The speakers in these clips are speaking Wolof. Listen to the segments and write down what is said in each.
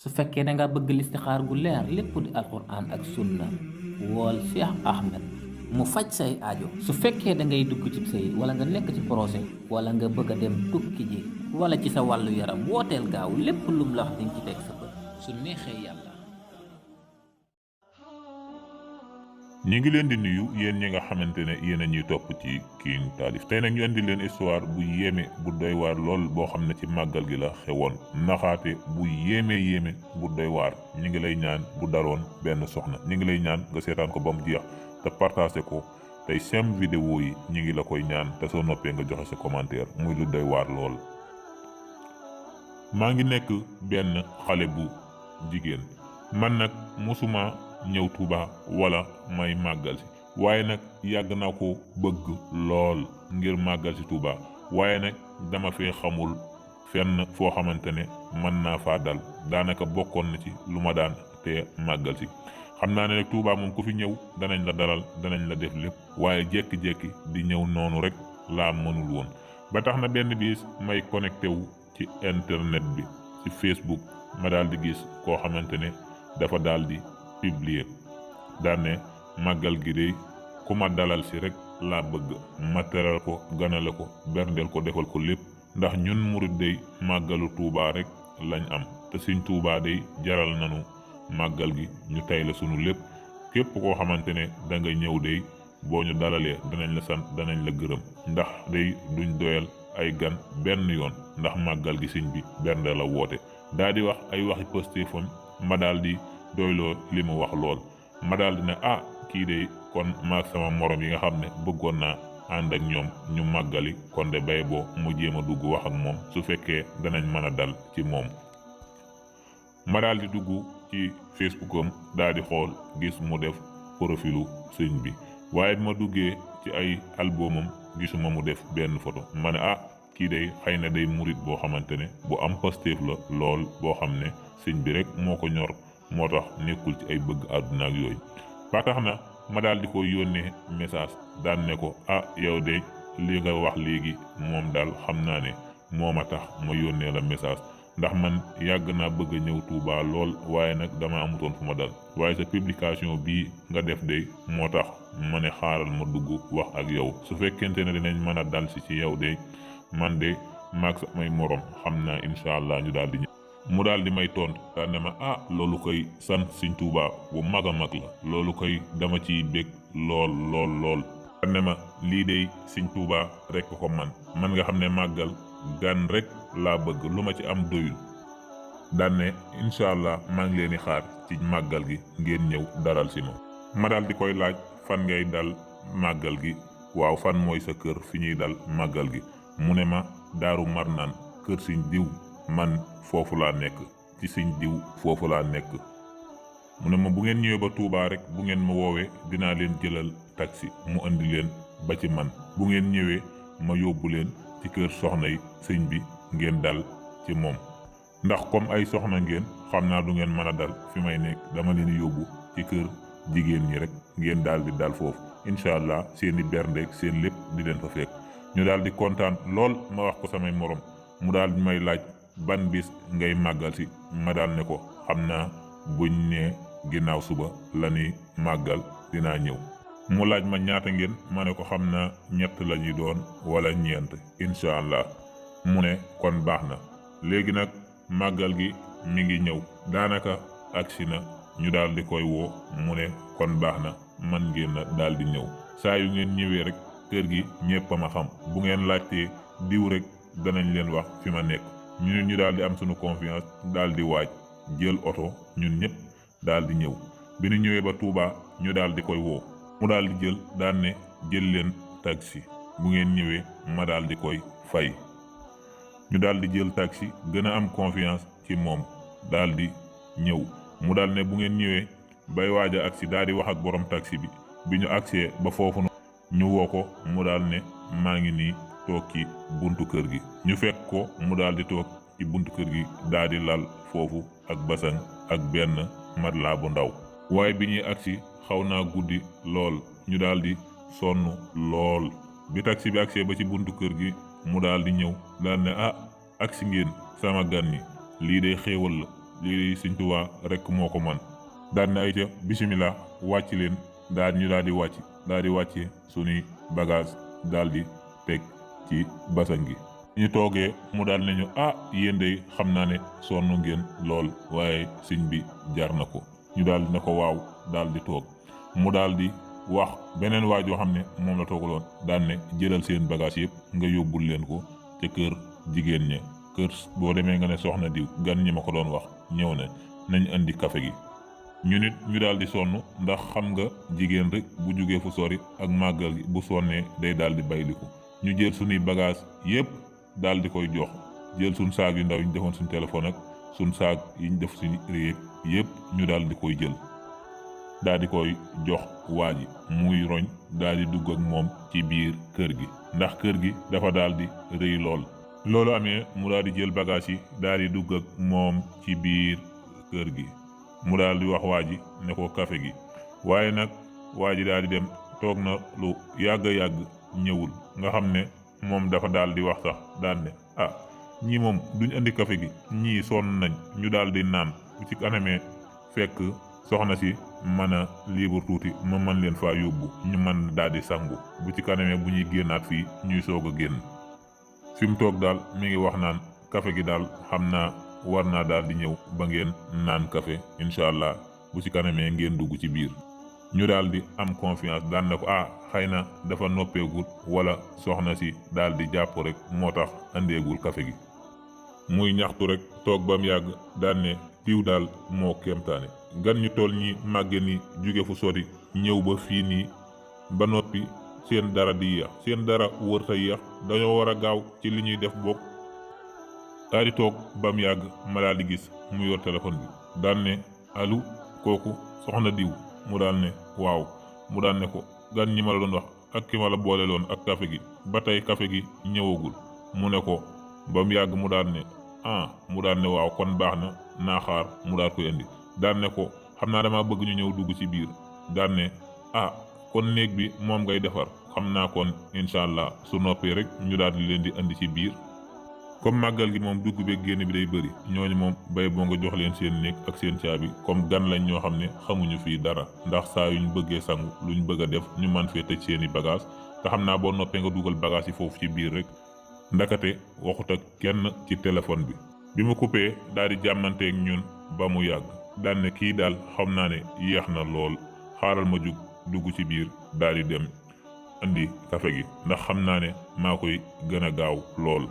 su fekkee da nga bëgg listixaar gu leer lépp di alquran ak sunna wool Cheikh Ahmed mu faj say aajo. su fekkee da ngay dugg ci sëy wala nga nekk ci projet wala nga bëgg a dem tukki ji wala ci sa wàllu yaram wooteel gaaw lépp lum la wax di nga ci teg sa bët su neexee yàlla. ñi ngi leen di nuyu yéen ñi nga xamante ne yéen a ñuy topp ci King Taalif. tey nag ñu indi leen histoire bu yéeme bu doy waar lool boo xam ne ci màggal gi la xewoon. naxaate bu yéeme bu doy waar. ñi ngi lay ñaan bu daroon benn soxna ñi ngi lay ñaan nga seetaan ko ba mu jeex te partagé ko tey sem vidéo yi ñi ngi la koy ñaan te soo noppee nga joxe sa commentaire muy lu doy waar lool. maa ngi nekk benn xale bu jigéen man nag musuma ñëw Touba wala may màggal si waaye nag yàgg naa ko bëgg lool ngir màggal si Touba waaye nag dama fee xamul fenn foo xamante ne mën naa faa dal daanaka bokkoon na ci lu ma daan te màggal si. xam naa ne rek Touba moom ku fi ñëw danañ la dalal danañ la def lépp waaye jékki-jékki di ñëw noonu rek laa mënul woon ba tax na benn bis may connecté wu ci internet bi ci Facebook ma daal di gis koo xamante ne dafa daal di publier daan ne màggal gi de ku ma dalal si rek laa bëgg ma teral ko ganale ko berndeel ko defal ko lépp ndax ñun murid day màggalu Touba rek lañ am te suñ Touba day jaral nanu màggal gi ñu tay la sunu lépp képp koo xamante ne da nga ñëw day boo ñu dalalee danañ la sant danañ la gërëm ndax day duñ doyal ay gan benn yoon ndax màggal gi sëñ bi bernde la woote. daa di wax ay waxi postéefam ma daal di doyloo li mu wax lool ma daal di ne kii de kon maag sama morom yi nga xam ne bëggoon naa ànd ak ñoom ñu màggali kon de bay boo mu jéem a dugg wax ak moom su fekkee danañ mën a dal ci moom. ma daal di dugg ci Facebookam daal di xool gis mu def profilu sëñ bi waaye bi ma duggee ci ay albumam gisuma mu def benn photo ma ne kii day xëy na day murit boo xamante ne bu am pastéef la lool boo xam ne sëñ bi rek moo ko ñor moo tax nekkul ci ay bëgg àdduna ak yooyu. ba tax na ma daal di ko yónnee message daan ne ko yow de li nga wax léegi moom daal xam naa ne moo ma tax ma yónnee la message ndax man yàgg naa bëgg a ñëw Touba lool waaye nag dama amutoon fu ma dal waaye sa publication bii nga def de moo tax ma ne xaaral ma dugg wax ak yow su fekkente ne dinañ mën a dal si ci yow de man de maag samay morom xam naa incha allah ñu daal di ñëw. mu daal di may tontu daan ne ma loolu koy sant Sëñ Tuubaa bu mag a mag la loolu koy dama ciy bég lool daan ne ma lii de Sëñ Tuubaa rek ko man nga xam ne màggal gan rek laa bëgg lu ma ci am doyul daan ne incha allah maa ngi leen di xaar ci màggal gi ngeen ñëw daral si ma daal di koy laaj fan ngay dal màggal gi waaw fan mooy sa kër fi ñuy dal màggal gi mu ne ma Daaru Marnaan kër Sëñ diw man foofu laa nekk ci Sëñ diw foofu laa nekk. mu ne ma bu ngeen ñëwee ba Touba rek bu ngeen ma woowee dinaa leen jëlal taxi mu andi leen ba ci man bu ngeen ñëwee ma yóbbu leen ci kër soxna yi sëñ bi ngeen dal ci moom ndax comme ay soxna ngeen xam naa du ngeen mën a dal fi may nekk dama leen yóbbu ci kër jigéen ñi rek ngeen daal di dal foofu incha allah seeni berndeek seen lépp di leen fa fekk. ñu daal di kontaan lool ma wax ko samay morom mu daal di may laaj ban bis ngay màggal si ma daal ne ko xam naa buñ ne ginnaaw suba la ñuy màggal dinaa ñëw. mu laaj ma ñaata ngeen ma ne ko xam naa ñett la ñuy doon wala ñeent incha allah. mu ne kon baax na léegi nag màggal gi mi ngi ñëw daanaka agsi na ñu daal di koy woo mu ne kon baax na man ngeen na daal di ñëw saa yu ngeen ñëwee rek kër gi ñépp a ma xam bu ngeen laajtee diw rek danañ leen wax fi ma nekk ñu daal di am sunu confiance daal di waaj jël oto ñun ñëpp daal di ñëw bi ñu ñëwee ba Touba ñu daal di koy woo mu daal di jël daan ne jël leen taxi bu ngeen ñëwee ma daal di koy fay. ñu daal di jël taxi gën a am confiance ci moom daal di ñëw mu daal ne bu ngeen ñëwee bay waaj a agsi daal di wax ak borom taxi bi ñu agsee ba foofu ñu woo ko mu daal ne maa ngi nii toog ci buntu kër gi ñu fekk ko mu daal di toog ci buntu kër gi daal di lal foofu ak basang ak benn matelas bu ndaw waaye bi ñuy agsi xaw naa guddi lool ñu daal di sonn lool bi taxi bi agsee ba ci buntu kër gi mu daal di ñëw daal ne agsi ngeen sama gan ñi lii day xéewal la lii Sëñ Tuubaa rekk moo ko man. daan na ay ca bisimilah wàcc leen ñu daal di wàcc daal di wàcce suñuy bagage daal di teg ci basan gi. ñu toogee mu daal nañu yéen de xam naa ne sonn ngeen lool waaye sëñ bi jar na ko. ñu daal di ne ko waaw daal di toog mu daal di wax beneen waajoo xam ne moom la toogaloon daan ne jëlal seen bagage yëpp nga yóbbul leen ko te kër jigéen ña kër boo demee nga ne soxna diw gan ñi ma ko doon wax ñëw na nañ indi café gi. ñu nit ñu daal di sonn ndax xam nga jigéen rek bu jugee fu sori ak màggal gi bu sonnee day daal di bayliku. ñu jël suñuy bagage yëpp daal di koy jox jël suñ saag yu ndaw yi ñu defoon suñ téléphone ak suñ saag yi ñu def suñu réeg yëpp ñu daal di koy jël daal di koy jox waa ji muy roñ daal di dugg ak moom ci biir kër gi ndax kër gi dafa daal di rëy lool. loolu amee mu daal di jël bagage yi daal di dugg ak moom ci biir kër gi mu daal di wax waa ji ne ko café gi waaye nag waa ji daal di dem toog na lu yàgg ñëwul nga xam ne moom dafa daal di wax sax daan ne ñii moom duñ indi café gi ñii sonn nañ ñu daal di naan bu ci kanamee fekk soxna si mën a libre tuuti ma mën leen faa yóbbu ñu mën daal di sangu bu ci kanamee bu ñuy génnaat fii ñuy soog a génn. fi mu toog daal mi ngi wax naan café gi daal xam naa war naa daal di ñëw ba ngeen naan café incha allah bu ci kanamee ngeen dugg ci biir. ñu daal di am confiance daan na ko xëy na dafa noppeegul wala soxna si daal di jàpp rek moo tax andeegul café gi. muy ñaxtu rek toog ba mu yàgg daan ne diw daal moo kéemtaane gan ñu toll ñi màgge ni jóge fu sori ñëw ba fii nii ba noppi seen dara di yéex seen dara wërta yéex dañoo war a gaaw ci li ñuy def bokk. daal di toog ba mu yàgg ma daal di gis mu yor téléphone bi daan ne alu kooku soxna diw mu daal ne waaw mu daal ne ko gan ñi ma la doon wax ak ki ma la boole loon ak café gi ba tey café gi ñëwagul mu ne ko ba mu yàgg mu daal ne mu daal ne waaw kon baax na naa xaar mu daal koy indi daal ne ko xam naa dama bëgg ñu ñëw dugg ci biir daal ne kon néeg bi moom ngay defar xam naa kon incha allah su noppee rek ñu daal di leen di indi ci biir. comme màggal gi moom dugg beeg génn bi day bëri ñooñu moom bay boo nga jox leen seen néeg ak seen caabi comme gan lañ ñoo xam ne xamuñu fii dara ndax saa yuñ bëggee sangu luñ bëgg a def ñu man fee tëj seeni bagage te xam naa boo noppee nga dugal bagage yi foofu ci biir rek. ndakate waxut ak kenn ci téléphone bi mu coupé daal di jàmmanteeg ñun ba mu yàgg daan ne kii daal xam naa ne yéex na lool xaaral ma jug dugg ci biir daal di dem indi café gi ndax xam naa ne maa koy gën a gaaw lool.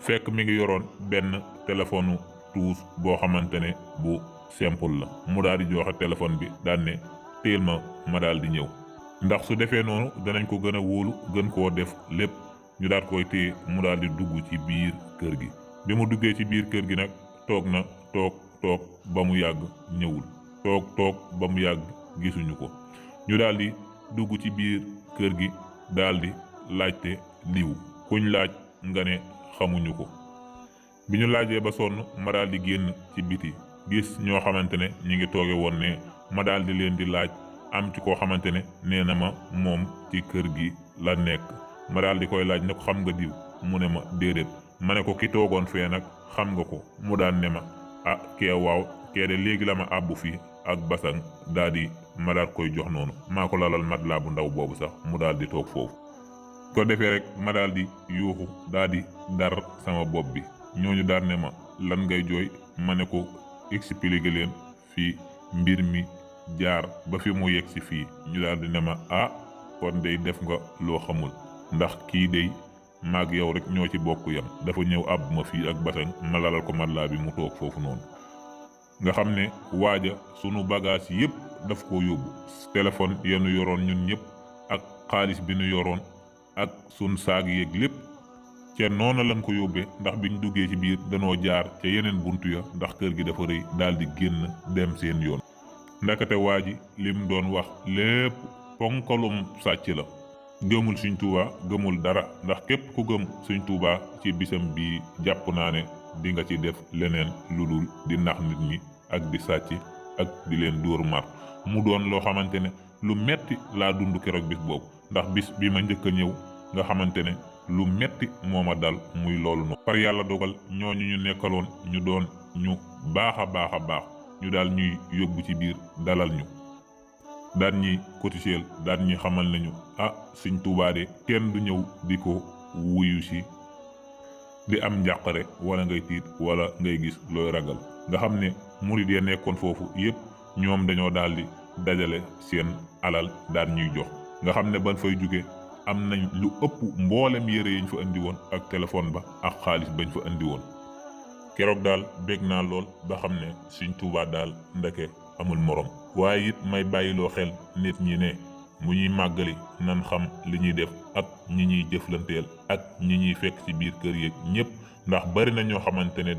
fekk mi ngi yoroon benn téléphone tuus boo xamante ne bu simple la mu daal di joxe téléphone bi daan ne téel ma daal di ñëw ndax su defee noonu danañ ko gën a wóolu gën koo def lépp. ñu daal koy téye mu daal di dugg ci biir kër gi bi mu duggee ci biir kër gi nag toog ba mu yàgg ñëwul toog ba mu yàgg gisuñu ko ñu daal di dugg ci biir kër gi daal di laajte liw kuñ laaj nga ne xamuñu ko bi ñu laajee ba sonn ma daal di génn ci biti gis ñoo xamante ne ñi ngi tooge woon ne ma daal di leen di laaj am ci koo xamante ne nee na ma moom ci kër gi la nekk ma daal di koy laaj ne ko xam nga diw mu ne ma déedéet ma ne ko ki toogoon fee nag xam nga ko mu daan ne ma kee waaw kee de léegi la ma àbbu fii ak basang daal di ma daal koy jox noonu maa ko lalal matelas bu ndaw boobu sax mu daal di toog foofu. ko defee rek ma daal di yuuxu daal di dar sama bopp bi ñooñu daal ne ma lan ngay jooy ma ne ko expliqué leen fii mbir mi jaar ba fi mu yegg si fii ñu daal di ne ma kon day def nga loo xamul. ndax kii dey maag yow rek ñoo ci bokk yam dafa ñëw àbb ma fii ak basang ma lalal ko matelas bi mu toog foofu noonu nga xam ne waaja sunu bagage yépp daf ko yóbbu téléphone yenu yoroon ñun ñëpp ak xaalis bi nu yoroon ak sun saag yeeg lépp ca noona lañ ko yóbbee ndax biñ duggee ci biir danoo jaar ca yeneen buntu ya ndax kër gi dafa rëy daal di génn dem seen yoon ndakate waa ji lim doon wax lépp ponkalum sàcc la gëmul Sëñ Tuubaa gëmul dara ndax képp ku gëm Sëñ Tuubaa ci bisam bi jàpp naa ne di nga ci def leneen lu dul di nax nit ñi ak di sàcc ak di leen dóor mar mu doon loo xamante ne lu metti laa dund keroog bis boobu ndax bis bi ma njëkk a ñëw nga xamante ne lu metti moo ma dal muy loolu noonu par yàlla dogal ñooñu ñu nekkaloon ñu doon ñu baax a baax ñu daal ñuy yóbbu ci biir dalal ñu daan ñi cotiseel daan ñi xamal nañu Sëñ Tuubaa de kenn du ñëw di ko wuyu si di am njàqare wala ngay tiit wala ngay gis looy ragal nga xam ne murid ya nekkoon foofu yépp ñoom dañoo daal di dajale seen alal daan ñuy jox nga xam ne ban fay jóge am nañ lu ëpp mboolem yére yañ fa andi woon ak téléphone ba ak xaalis bañ fa andi woon keroog daal bég naa lool ba xam ne Sëñ Tuubaa daal ndeke amul morom waaye it may bàyyiloo xel nit ñi ne mu ñuy màggali nan xam li ñuy def ak ñi ñuy jëflanteel ak ñi ñuy fekk ci biir kër yeeg ñépp ndax bari na ñoo xamante ne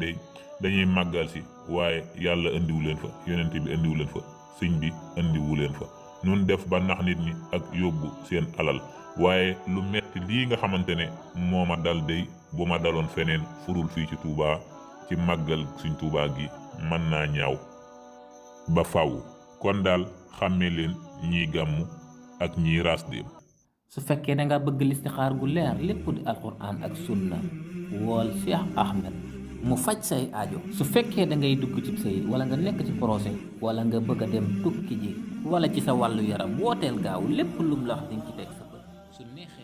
dañuy màggal si waaye yàlla indiwu leen fa yonent bi indiwu leen fa sëñ bi indiwu leen fa nun def ba nax nit ñi ak yóbbu seen alal waaye lu metti lii nga xamante ne moo ma dal bu ma daloon feneen furul fii ci Touba ci màggal Sëñ Touba gi mën naa ñaaw ba faaw kon daal xàmmee leen ñiy gàmmu ak ñiy raas dem. su fekkee da nga bëgg listixaar gu leer lépp di alquran ak sunna wool Cheikh Ahmed mu faj say aajo. su fekkee da ngay dugg ci sëy wala nga nekk ci projet wala nga bëgg a dem tukki ji wala ci sa wàllu yaram wooteel gaaw lépp lum la wax di nga ci teg sa bët su neexee